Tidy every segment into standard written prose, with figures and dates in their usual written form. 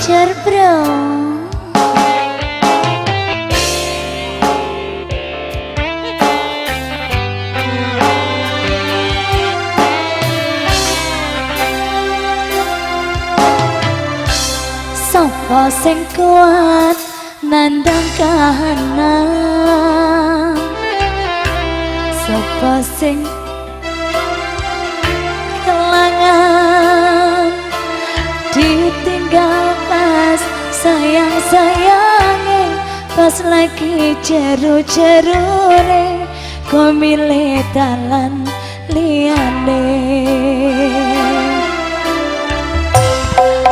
Bocor bro. Sopo sing kuat nandang kahanan, sopo sing kelangan ditinggal pas sayang-sayange, pas lagi jeru-jerune kowe milih dalan liyane.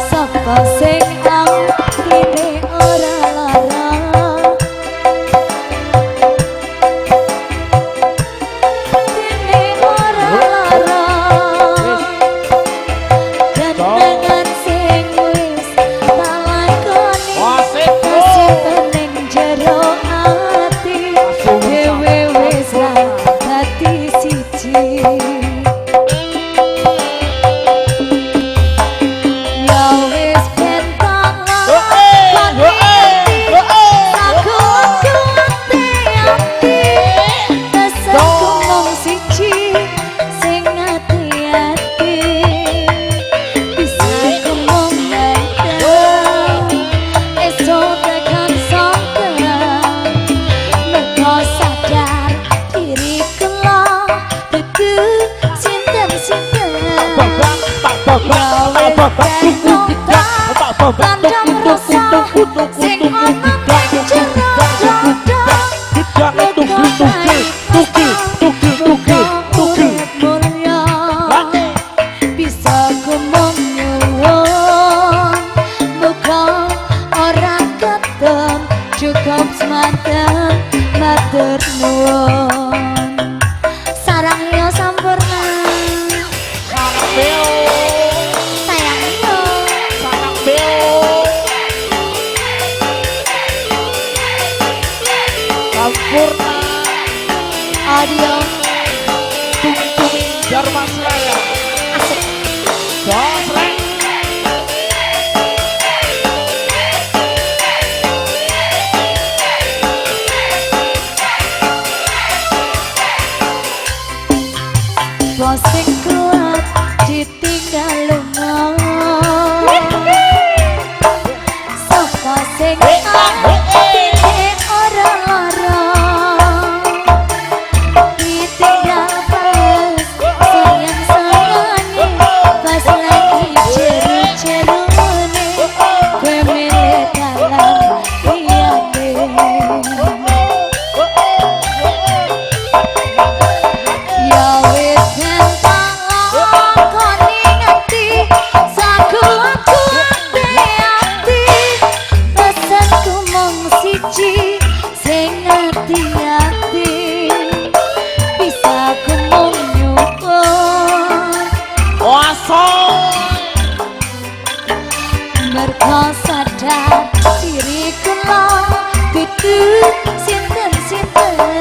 Sopo sing atine ora lara, atine ora lara, kenangan sing wis tak lakoni kasimpen ning jero ati dhewe wis ra dadi siji. Cukup semanten matur nuwun. Sarangyo sampurna. Sayangyo. Sampurna. Audio. Tung-tung Dharmasraya. Asik. Dos. Sing kuat ditinggal lunga, sapa sing atine ora lara, ditinggal pas sayang-sayange, pas lagi jeru-jerune kowe milih dalan liyane. Ya wis sing ati-ati bisa ku mung nyuwun mergo sadar diri kula dudu sinten-sinten.